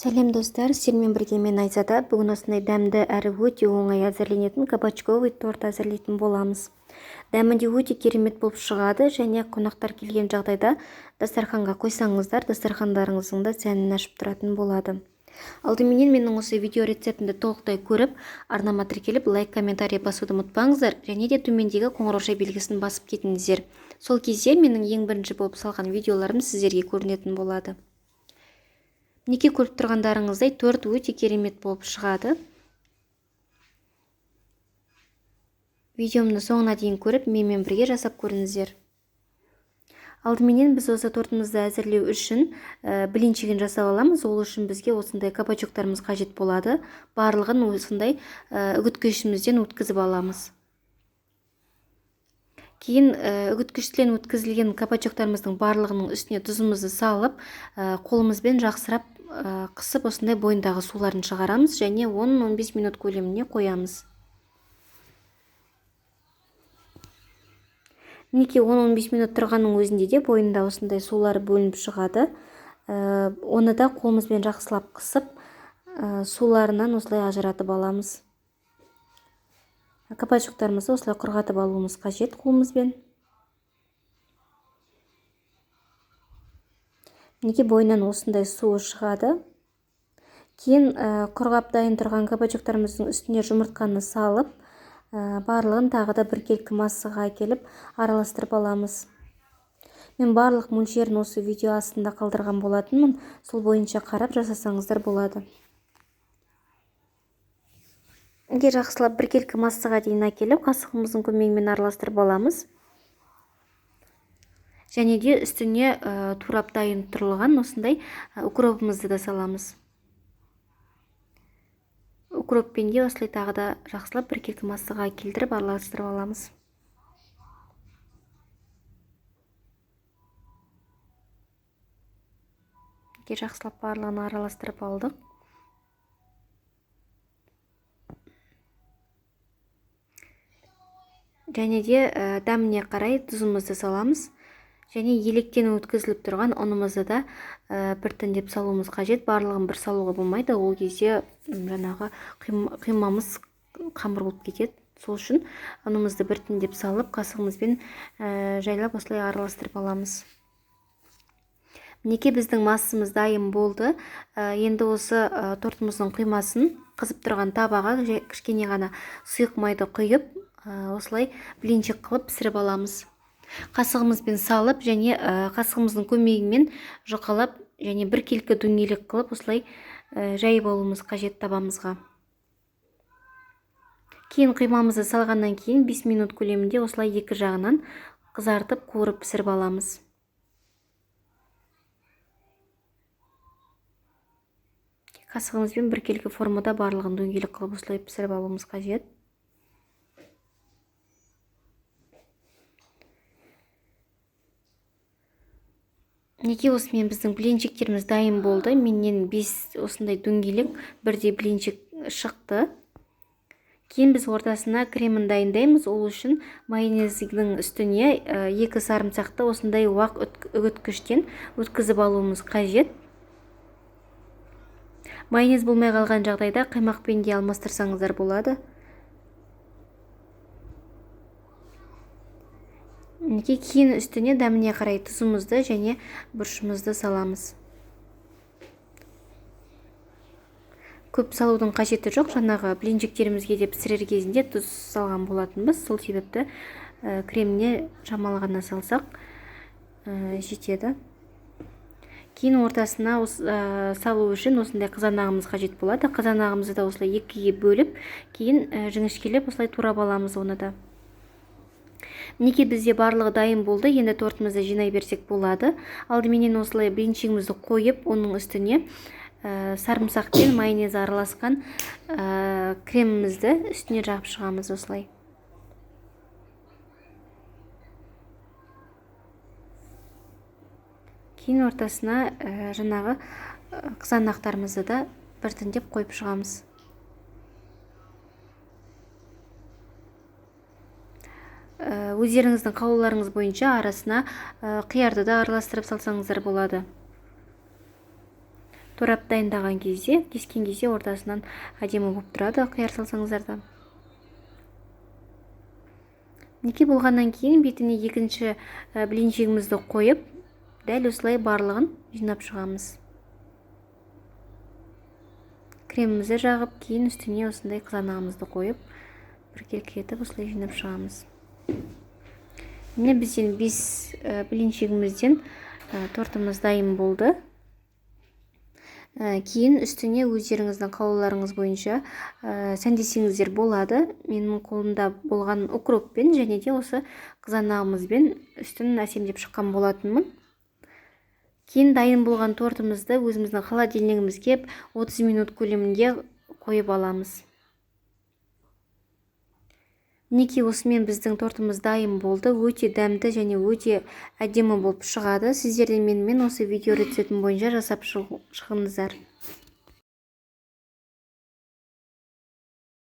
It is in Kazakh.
Сәлем достар, сіздермен бірге мен Айзада. Бүгін осындай дәмді әрі өте оңай әзірленетін кабачковый торт әзірлейтін боламыз. Дәмі де өте керемет болып шығады және қонақтар келген жағдайда дастарханға қойсаңыздар, дастархандарыңыздың да сәнін ашып тұратын болады. Алдыменен менің осы видео рецептімді толықтай көріп, арнама тіркеліп, лайк, комментарий басуды ұмытпаңыздар және де төмендегі қоңырауша белгісін басып кетіңіздер. Сол кезде менің ең бірінші болып салған видеоларым сіздерге көрінетін болады. Мінекей көріп тұрғандарыңыздай торт өте керемет болып шығады. Видеомды соңына дейін көріп, менімен бірге жасап көріңіздер. Алдыменен біз осы тортымызды әзірлеу үшін блинчигін жасап аламыз. Ол үшін бізге осындай кабачоктарымыз қажет болады. Барлығын осындай үгіткішімізден өткізіп аламыз. Кейін үгіткіштен өткізілген кабачоктарымыздың барлығының үстіне тұзымызды салып, қолымызбен жақсырап қысып осындай бойындағы суларын шығарамыз және 10-15 минут көлеміне қоямыз. Мінекей 10-15 минут тұрғанның өзінде де бойында осындай сулар бөлініп шығады. Оны да қолымызбен жақсылап қысып, суларынан осылай ажыратып аламыз. Кабачоктарымызды осылай құрғатып алуымыз қажет қолымызбен. Мінекей бойынан осындай суы шығады. Кейін құрғап дайын тұрған кабачоктарымыздың үстіне жұмыртқаны салып, барлығын тағы да біркелкі массаға әкеліп араластырып аламыз. Мен барлық мөлшерін осы видео астында қалдырған болатынмын. Сол бойынша қарап жасасаңыздар болады. Егер жақсылап біркелкі массаға дейін әкеліп, қасығымыздың көмегімен араластырып аламыз. Және де үстіне турап дайын тұрылған осындай укропымызды да саламыз. Укроппен де осылай тағы да жақсылап біркелкі массаға келтіріп араластырып аламыз. Жақсылап барлығын араластырып алдық. Және де дәміне қарай тұзымызды саламыз. Және електен өткізіліп тұрған ұнымызды да біртіндеп салуымыз қажет. Барлығын бір салуға болмайды. Ол кезде жаңағы құймамыз қамыр болып кетеді. Сол үшін ұнымызды біртіндеп салып, қасығымызбен жайлап осылай араластырып аламыз. Мінекей біздің массамыз дайын болды. Енді осы тортымыздың құймасын қызып тұрған табаға кішкене ғана сұйық майды құйып, осылай блинчик қылып пісіріп аламыз. Қасығымызбен салып және қасығымыздың көмегімен жұқалап және біркелкі дөңгелек қылып осылай жайып алуымыз қажет табамызға. Кейін құймамызды салғаннан кейін 5 минут көлемінде осылай екі жағынан қызартып қуырып пісіріп аламыз. Қасығымызбен біркелкі формада барлығын дөңгелек қылып осылай пісіріп алуымыз қажет. Мінекей осымен біздің блинчиктеріміз дайын болды. Менен 5 осындай дөңгелек бірдей блинчик шықты. Кейін біз ортасына кремін дайындаймыз. Ол үшін майонездің үстіне 2 сарымсақты осындай уақ үгіткіштен өткізіп алуымыз қажет. Майонез болмай қалған жағдайда қаймақпен де алмастырсаңыздар болады. Мінекей кейін үстіне дәміне қарай тұзымызды және бұрышымызды саламыз. Көп салудың қажеті жоқ. Жаңағы блинчиктерімізге де пісірер кезінде тұз салған болатынбыз. Сол себепті креміне шамалы ғана салсақ жетеді. Кейін ортасына салу үшін осындай қызанағымыз қажет болады. Қызанағымызды да осылай екіге бөліп, кейін жіңішкелеп осылай турап аламыз оны да. Мінекей бізде барлығы дайын болды. Енді тортымызды жинай берсек болады. Алдыменен осылай блинчигімізді қойып, оның үстіне сарымсақ пен майонез араласқан кремімізді үстіне жағып шығамыз осылай. Кейін ортасына жаңағы қызанақтарымызды да біртіндеп қойып шығамыз. Өздеріңіздің қалауларыңыз бойынша арасына қиярды да араластырып салсаңыздар болады. Турап дайындаған кезде, кескен кезде ортасынан әдемі болып тұрады қияр салсаңыздар да. Мінекей, болғаннан кейін бетіне екінші блинчигімізді қойып, дәл осылай барлығын жинап шығамыз. Кремімізді жағып, кейін үстіне осындай қызанағымызды қойып, біркелкі етіп осылай жинап шығамыз. Міне, бізден 5 блинчигімізден тортымыз дайын болды. Кейін үстіне өздеріңіздің қалауларыңыз бойынша сәндесеңіздер болады. Менің қолымда болған укроппен және де осы қызанағымызбен үстін әсемдеп шыққан болатынмын. Кейін дайын болған тортымызды өзіміздің холодильнигімізге 30 минут көлемінде қойып аламыз. Мінекей, осымен біздің тортымыз дайын болды. Өте дәмді және өте әдемі болып шығады. Сіздер де менімен осы видео рецептім бойынша жасап шығыңыздар.